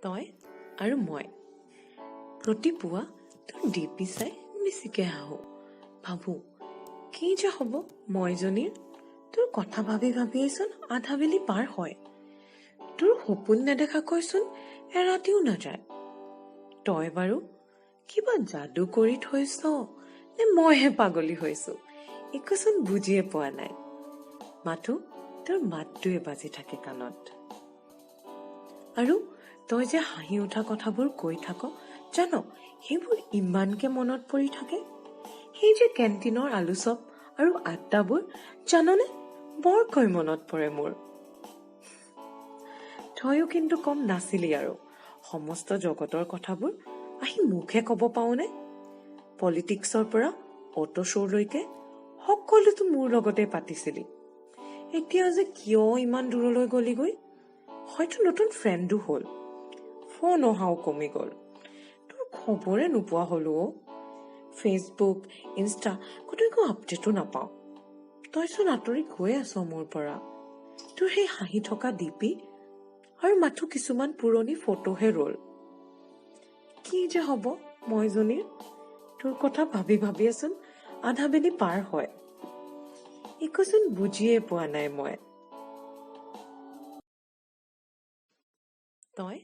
তই আৰু মই প্ৰতিপুৱা তোৰ ডিপি চাই বেছিকে হাঁহো। ভাবো, কি যে হ'ব মইজনীৰ। তোৰ কথা ভাবি ভাবিয়েচোন আধা বেলি পাৰ হয়। তোৰ সপোন নেদেখাকৈচোন এৰাতিও নাযায়। তই বাৰু কিবা যাদু কৰি থৈছ নে মইহে পাগলী হৈছো, একোচোন বুজিয়ে পোৱা নাই। মাথো তোৰ মাতটোৱে বাজি থাকে কাণত। আৰু তই যে হাঁহি উঠা কথাবোৰ কৈ থাক জান, সেইবোৰ ইমানকে মনত পৰি থাকে। সেই যে কেণ্টিনৰ আলু চপ আৰু আড্ডাবোৰ জাননে, বৰকৈ মনত পৰে মোৰ। তয়ো কিন্তু কম নাছিলি আৰু। সমস্ত জগতৰ কথাবোৰ আহি মোকহে ক'ব পাওনে? পলিটিক্সৰ পৰা অটো শ্ব'লৈকে সকলোতো মোৰ লগতে পাতিছিলি। এতিয়া যে কিয় ইমান দূৰলৈ গ'লিগৈ? হয়তো নতুন ফ্ৰেণ্ডো হ'ল, ফোন অহাও কমি গ'ল, তোৰ খবৰে নোপোৱা হ'লো অ'। ফেচবুক, ইনষ্টা ক'তো একো আপডেটো নাপাওঁ। তইচোন আঁতৰি গৈ আছ মোৰ পৰা। তোৰ সেই হাঁহি থকা ডিপি আৰু মাথো কিছুমান পুৰণি ফটোহে ৰ'ল। কি যে হ'ব মইজনীৰ। তোৰ কথা ভাবি ভাবিয়েচোন আধা বেলি পাৰ হয়। একোচোন বুজিয়ে পোৱা নাই মই। তই